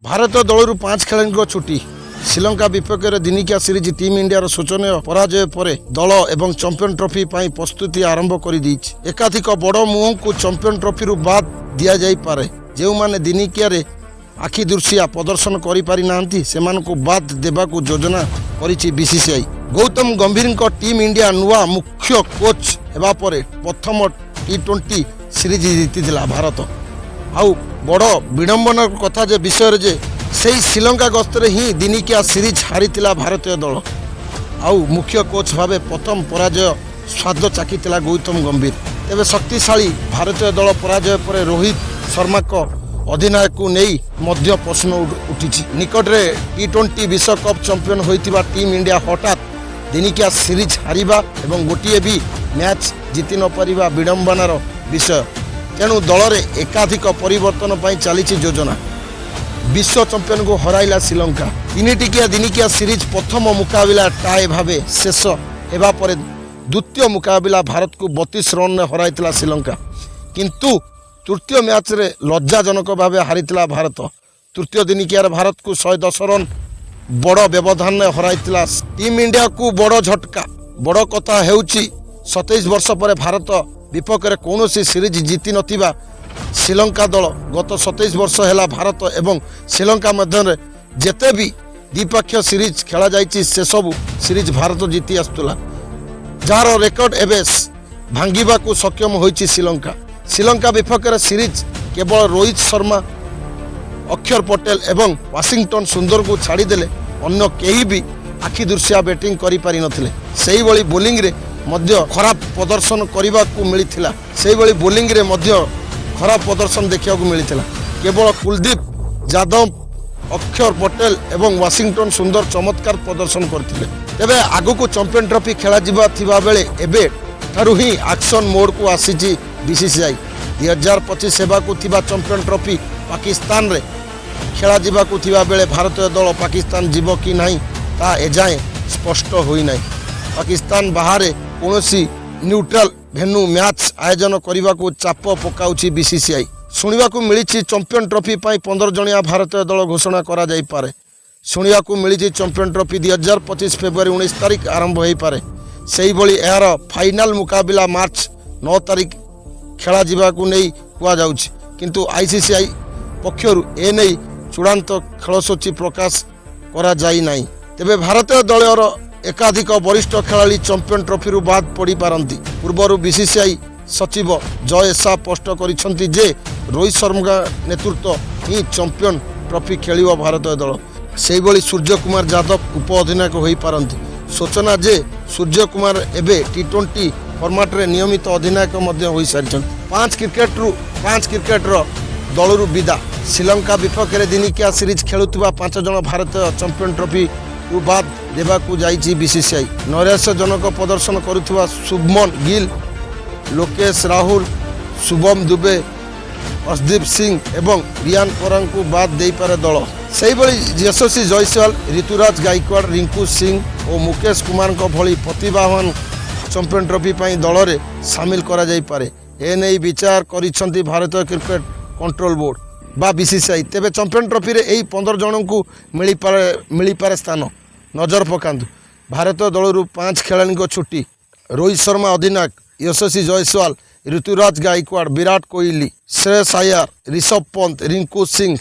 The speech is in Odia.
ଭାରତୀୟ ଦଳରୁ ପାଞ୍ଚ ଖେଳାଳିଙ୍କ ଛୁଟି। ଶ୍ରୀଲଙ୍କା ବିପକ୍ଷରେ ଦିନିକିଆ ସିରିଜ୍ ଟିମ୍ ଇଣ୍ଡିଆର ଶୋଚନୀୟ ପରାଜୟ ପରେ ଦଳ ଏବେ ଚାମ୍ପିୟନ ଟ୍ରଫି ପାଇଁ ପ୍ରସ୍ତୁତି ଆରମ୍ଭ କରିଦେଇଛି। ଏକାଧିକ ବଡ଼ ମୁହଁଙ୍କୁ ଚାମ୍ପିୟନ ଟ୍ରଫିରୁ ବାଦ୍ ଦିଆଯାଇପାରେ। ଯେଉଁମାନେ ଦିନିକିଆରେ ଆଖି ଦୃଶିଆ ପ୍ରଦର୍ଶନ କରିପାରିନାହାନ୍ତି, ସେମାନଙ୍କୁ ବାଦ୍ ଦେବାକୁ ଯୋଜନା କରିଛି ବିସିସିଆଇ। ଗୌତମ ଗମ୍ଭୀରଙ୍କ ଟିମ୍ ଇଣ୍ଡିଆ ନୂଆ ମୁଖ୍ୟ କୋଚ୍ ହେବା ପରେ ପ୍ରଥମ ଟି-20 ସିରିଜ୍ ଜିତିଥିଲା ଭାରତ। ଆଉ ବଡ଼ ବିଡ଼ମ୍ବନାର କଥା ଯେ ବିଷୟରେ ଯେ ସେଇ ଶ୍ରୀଲଙ୍କା ଗସ୍ତରେ ହିଁ ଦିନିକିଆ ସିରିଜ୍ ହାରିଥିଲା ଭାରତୀୟ ଦଳ। ଆଉ ମୁଖ୍ୟ କୋଚ୍ ଭାବେ ପ୍ରଥମ ପରାଜୟ ସ୍ୱାଦ ଚାଖିଥିଲା ଗୌତମ ଗମ୍ଭୀର। ତେବେ ଶକ୍ତିଶାଳୀ ଭାରତୀୟ ଦଳ ପରାଜୟ ପରେ ରୋହିତ ଶର୍ମାଙ୍କ ଅଧିନାୟକକୁ ନେଇ ମଧ୍ୟ ପ୍ରଶ୍ନ ଉଠିଛି। ନିକଟରେ ଟି-20 ବିଶ୍ୱକପ୍ ଚାମ୍ପିୟନ ହୋଇଥିବା ଟିମ୍ ଇଣ୍ଡିଆ ହଠାତ୍ ଦିନିକିଆ ସିରିଜ୍ ହାରିବା ଏବଂ ଗୋଟିଏ ବି ମ୍ୟାଚ୍ ଜିତି ନପାରିବା ବିଡ଼ମ୍ବନାର ବିଷୟ। ତେଣୁ ଦଳରେ ଏକାଧିକ ପରିବର୍ତ୍ତନ ପାଇଁ ଚାଲିଛି ଯୋଜନା। ବିଶ୍ୱ ଚାମ୍ପିୟନଙ୍କୁ ହରାଇଲା ଶ୍ରୀଲଙ୍କା। ତିନିଟିକିଆ ଦିନିକିଆ ସିରିଜ୍ ପ୍ରଥମ ମୁକାବିଲା ଟାଏ ଭାବେ ଶେଷ ହେବା ପରେ ଦ୍ୱିତୀୟ ମୁକାବିଲା ଭାରତକୁ 32 ରନ୍ରେ ହରାଇଥିଲା ଶ୍ରୀଲଙ୍କା। କିନ୍ତୁ ତୃତୀୟ ମ୍ୟାଚ୍ରେ ଲଜ୍ଜାଜନକ ଭାବେ ହାରିଥିଲା ଭାରତ। ତୃତୀୟ ଦିନିକିଆରେ ଭାରତକୁ 110 ରନ୍ ବଡ଼ ବ୍ୟବଧାନରେ ହରାଇଥିଲା। ଟିମ୍ ଇଣ୍ଡିଆକୁ ବଡ଼ ଝଟକା। ବଡ଼ କଥା ହେଉଛି, 27 ବର୍ଷ ପରେ ଭାରତ ବିପକ୍ଷରେ କୌଣସି ସିରିଜ୍ ଜିତି ନଥିବା ଶ୍ରୀଲଙ୍କା ଦଳ। ଗତ 27 ବର୍ଷ ହେଲା ଭାରତ ଏବଂ ଶ୍ରୀଲଙ୍କା ମଧ୍ୟରେ ଯେତେ ବି ଦ୍ୱିପକ୍ଷୀୟ ସିରିଜ୍ ଖେଳାଯାଇଛି, ସେସବୁ ସିରିଜ୍ ଭାରତ ଜିତି ଆସୁଥିଲା, ଯାହାର ରେକର୍ଡ ଏବେ ଭାଙ୍ଗିବାକୁ ସକ୍ଷମ ହୋଇଛି ଶ୍ରୀଲଙ୍କା। ଶ୍ରୀଲଙ୍କା ବିପକ୍ଷରେ ସିରିଜ୍ କେବଳ ରୋହିତ ଶର୍ମା, ଅକ୍ଷର ପଟେଲ ଏବଂ ୱାସିଂଟନ ସୁନ୍ଦରଙ୍କୁ ଛାଡ଼ିଦେଲେ ଅନ୍ୟ କେହି ବି ଆଖି ଦୃଶିଆ ବ୍ୟାଟିଂ କରିପାରିନଥିଲେ। ସେଇଭଳି ବୋଲିଂରେ ମଧ୍ୟ ଖରାପ ପ୍ରଦର୍ଶନ କରିବାକୁ ମିଳିଥିଲା। ସେଇଭଳି ବୋଲିଂରେ ମଧ୍ୟ ଖରାପ ପ୍ରଦର୍ଶନ ଦେଖିବାକୁ ମିଳିଥିଲା। କେବଳ କୁଲଦୀପ ଯାଦବ, ଅକ୍ଷର ପଟେଲ ଏବଂ ୱାସିଂଟନ ସୁନ୍ଦର ଚମତ୍କାର ପ୍ରଦର୍ଶନ କରିଥିଲେ। ତେବେ ଆଗକୁ ଚାମ୍ପିୟନ ଟ୍ରଫି ଖେଳାଯିବା ଥିବା ବେଳେ ଏବେ ଠାରୁ ହିଁ ଆକ୍ସନ ମୋଡକୁ ଆସିଛି ବିସିସିଆଇ। 2025 ହେବାକୁ ଥିବା ଚାମ୍ପିୟନ ଟ୍ରଫି ପାକିସ୍ତାନରେ ଖେଳାଯିବାକୁ ଥିବା ବେଳେ ଭାରତୀୟ ଦଳ ପାକିସ୍ତାନ ଯିବ କି ନାହିଁ, ତାହା ଏଯାଏଁ ସ୍ପଷ୍ଟ ହୋଇନାହିଁ। ପାକିସ୍ତାନ ବାହାରେ କୌଣସି ନ୍ୟୁଟ୍ରାଲ ଭେନ୍ୟୁ ମ୍ୟାଚ୍ ଆୟୋଜନ କରିବାକୁ ଚାପ ପକାଉଛି ବିସିସିଆଇ। ଶୁଣିବାକୁ ମିଳିଛି, ଚାମ୍ପିୟନ ଟ୍ରଫି ପାଇଁ 15 ଜଣିଆ ଭାରତୀୟ ଦଳ ଘୋଷଣା କରାଯାଇପାରେ। ଶୁଣିବାକୁ ମିଳିଛି, ଚାମ୍ପିୟନ ଟ୍ରଫି 2025 ଫେବୃଆରୀ 19 ତାରିଖ ଆରମ୍ଭ ହୋଇପାରେ। ସେହିଭଳି ଏହାର ଫାଇନାଲ ମୁକାବିଲା ମାର୍ଚ୍ଚ 9 ତାରିଖ ଖେଳାଯିବାକୁ ନେଇ କୁହାଯାଉଛି। କିନ୍ତୁ ଆଇସିସିଆଇ ପକ୍ଷରୁ ଏନେଇ ଚୂଡ଼ାନ୍ତ ଖେଳସୂଚୀ ପ୍ରକାଶ କରାଯାଇନାହିଁ। ତେବେ ଭାରତୀୟ ଦଳର ଏକାଧିକ ବରିଷ୍ଠ ଖେଳାଳି ଚାମ୍ପିୟନ ଟ୍ରଫିରୁ ବାଦ୍ ପଡ଼ିପାରନ୍ତି। ପୂର୍ବରୁ ବିସିସିଆଇ ସଚିବ ଜୟ ଶାହ ସ୍ପଷ୍ଟ କରିଛନ୍ତି ଯେ ରୋହିତ ଶର୍ମାଙ୍କ ନେତୃତ୍ୱ ହିଁ ଚାମ୍ପିୟନ ଟ୍ରଫି ଖେଳିବ ଭାରତୀୟ ଦଳ। ସେହିଭଳି ସୂର୍ଯ୍ୟକୁମାର ଯାଦବ ଉପ ଅଧିନାୟକ ହୋଇପାରନ୍ତି। ସୂଚନା ଯେ ସୂର୍ଯ୍ୟକୁମାର ଏବେ ଟି-20 ଫର୍ମାଟରେ ନିୟମିତ ଅଧିନାୟକ ମଧ୍ୟ ହୋଇସାରିଛନ୍ତି। ପାଞ୍ଚ କ୍ରିକେଟର ଦଳରୁ ବିଦା। ଶ୍ରୀଲଙ୍କା ବିପକ୍ଷରେ ଦିନିକିଆ ସିରିଜ୍ ଖେଳୁଥିବା ପାଞ୍ଚ ଜଣ ଭାରତୀୟ ଚାମ୍ପିୟନ ଟ୍ରଫିରୁ ବାଦ୍ ଦେବାକୁ ଯାଇଛି ବିସିସିଆଇ। ନୈରାଶ୍ୟଜନକ ପ୍ରଦର୍ଶନ କରୁଥିବା ଶୁଭମନ ଗିଲ୍, ଲୋକେଶ ରାହୁଲ, ଶୁଭମ ଦୁବେ, ଅର୍ଶଦୀପ ସିଂ ଏବଂ ରିୟାନ ପରାଗଙ୍କୁ ବାଦ୍ ଦେଇପାରେ ଦଳ। ସେହିଭଳି ଯଶସ୍ୱୀ ଜୟସ୍ୱାଲ, ଋତୁରାଜ ଗାଇକୱାଡ଼, ରିଙ୍କୁ ସିଂ ଓ ମୁକେଶ କୁମାରଙ୍କ ଭଳି ପ୍ରତିଭାବାନ ଚାମ୍ପିୟନ ଟ୍ରଫି ପାଇଁ ଦଳରେ ସାମିଲ କରାଯାଇପାରେ। ଏନେଇ ବିଚାର କରିଛନ୍ତି ଭାରତୀୟ କ୍ରିକେଟ କଣ୍ଟ୍ରୋଲ ବୋର୍ଡ ବା ବିସିସିଆଇ। ତେବେ ଚାମ୍ପିୟନ ଟ୍ରଫିରେ ଏହି 15 ଜଣଙ୍କୁ ମିଳିପାରେ ସ୍ଥାନ। ନଜର ପକାନ୍ତୁ, ଭାରତୀୟ ଦଳରୁ ପାଞ୍ଚ ଖେଳାଳିଙ୍କ ଛୁଟି। ରୋହିତ ଶର୍ମା ଅଧିନାୟକ, ଯଶସ୍ୱୀ ଜୟସ୍ୱାଲ, ଋତୁରାଜ ଗାଇକୱାଡ଼, ବିରାଟ କୋହଲି, ଶ୍ରେୟସ ଆୟାର, ରିଷଭ ପନ୍ତ, ରିଙ୍କୁ ସିଂ।